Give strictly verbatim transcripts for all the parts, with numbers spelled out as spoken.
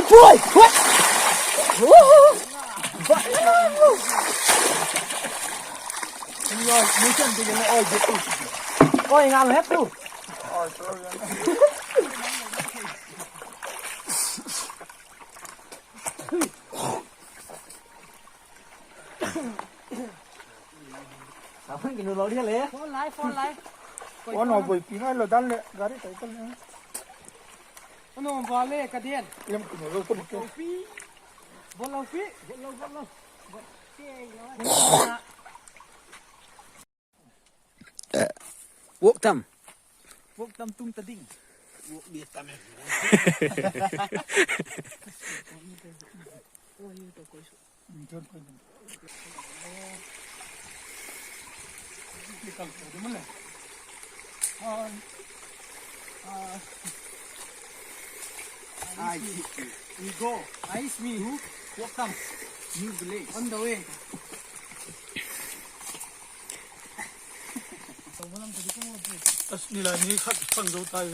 Boy, what? Oi, ngam het tu. Phone lai, phone lai. Ono boi pi ngai lo dan le gari tai kal ne. Ono vale ka den. Lem ku lo ko ke. Bol lo pi, bol lo, bol lo. Wok tam. Wok tam tung ta ding. Wok bi tam. We go. Ice me. Welcome. New village. On the way. As ni la ni khat phang do tai.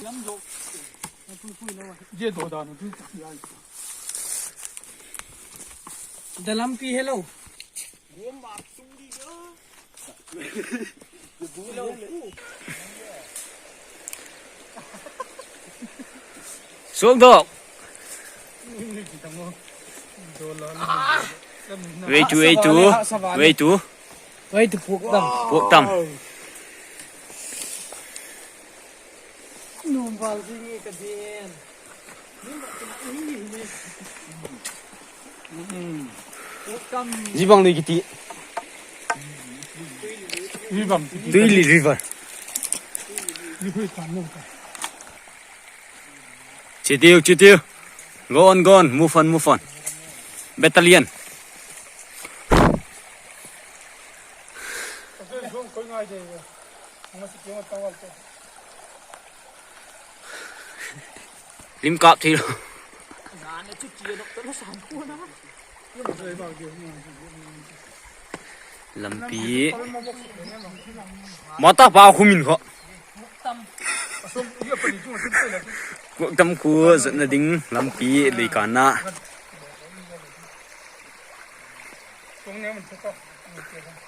Lam do. Pui pui lo. Je do da no pui. Da lampi hello. Sok do. Wei tu, wei tu, wei tu. Wei tu puk dam. Puk dam. Num val ding ka dien. Jibang ni kiti. Jibang. Tuili River. Chitiu, chitiu. Go on, go on. Move on, move on. Battalion. Lim kap thei lo. Lampi. Mata pa khumin kho. Kuak tam khu jatna ding lampi leikana.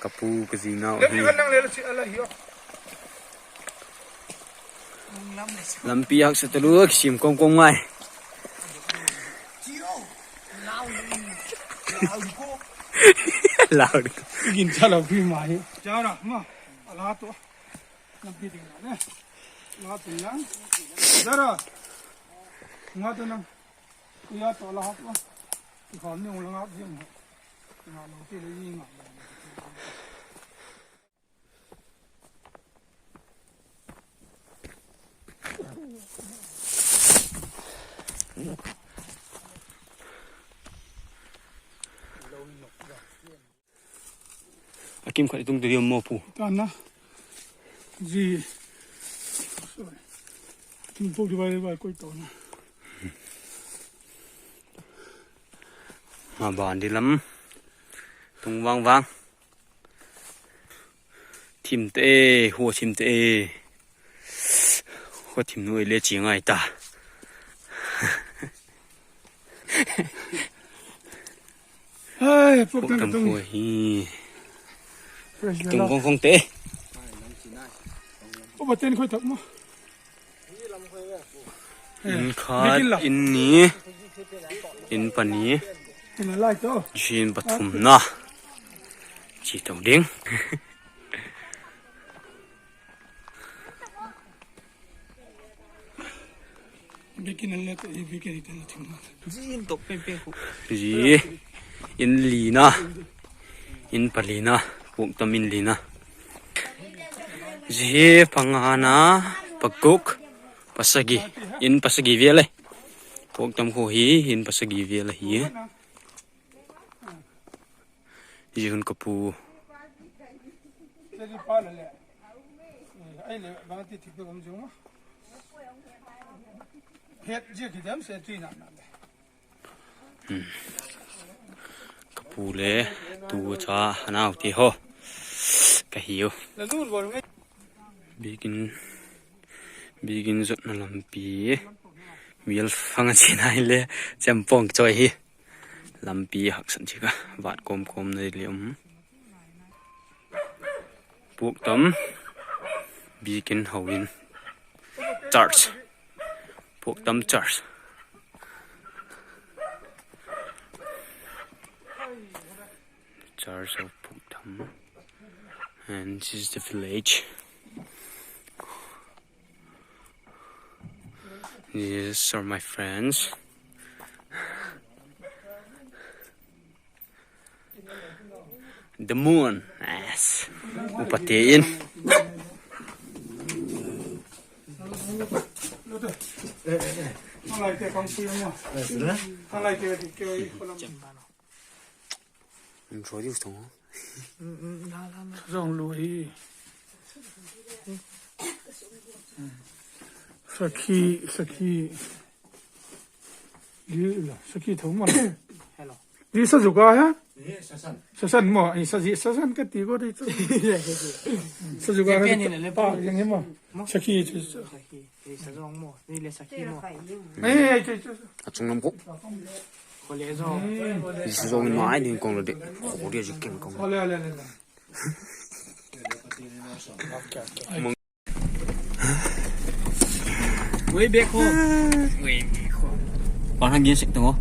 Kapu kaji nau hi. Lampi hak sa talu kisim kom kom ngai. Loud. Gin chala phi ma hi. Jara ma. Ala to. Lampi ding na ne. La to yang. Jara. Nga to nang. Iya to la hak. Ko ni ung la nga jing. Nga lo ti le ni nga. Akim khat itung diri mo pu. Tana. Ji. Sorry. Akim pu di bai bai koi to na. Ma ban di lam. Tung vang vang. Thim te e, hua thim te e. Hua thim nu le chi ngai ta. Hai, pok tan tung. Hua hi. Tung kong kong te. Ko ba ten khoi thak mo. In khat, in ni, in pani, in pathum na. Chi to ding. Bikin an le to, bikin itan thim na. Ji in tok pen pen khu. Ji in li na. In pali na. Puk tam in li na. Ji panga na. Pakuk. Pasagi. In pasagi vele. Puk tam khu hi. In pasagi vele hi. Ji hun kapu. Kapu le tucha hanau te ho. Kahiu. Bikin, bikin jotna lampi. Mial fang a chin ai le, chempong choi hi. Lampi haksat chika, vat kom kom na li um. Puk tam, bikin hawin. Church. Puk tam church. Church of Puk Tam. And this is the village. These are my friends. The moon. Yes. Upate in. Introduce tong. Zong lu hi. Sakhi, sakhi. Di la, sakhi thong mo. Hello. Di sa juga ha? Sasan. Sasan mo, eh, sa, sasan ka ti ko di. Sa juga ha. Yang mo. Sakhi. Sakhi. Ni le sakhi mo. Eh, eh, eh, eh. Achung lam ko. Ko le zo. Ni sa zo ni mai ni kong lo de. Ko de ju ken kong. Ko le, le, le, le. Way back home. Way back home. Pan hang gen sek tong o.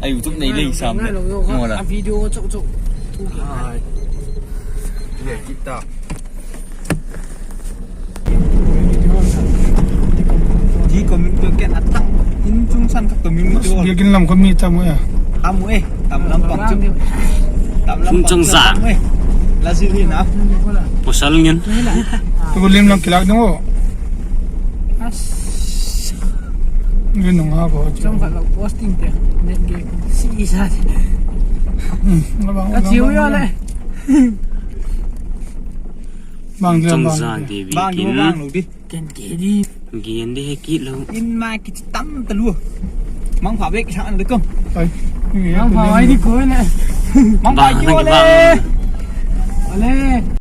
Ai YouTube nei le sam le. Mo la. A video chok chok. Ai. Ye kita. Di comment tu ken atak. In chung san ka comment tu. Dia kin lam kami tamu ya. Tamu eh. Tam lam pang chu. Tam lam pang chu. Chung sang. Tamu eh. La si ni na. Pasal ngen. Tu lim lang kilak dong o. As. Ngen nong ha ko. Chung ka lo posting te. Net ge. Si isa. Hmm. Ka chiu yo le. Bang dia bang. Bang dia bang lo di. Ken ke di. Gen de he kit lo. In ma kit tam ta lu. Mang pha bek sa an de ko. Ai. Mang pha ai di ko ne. Mang pha ki le. Ale.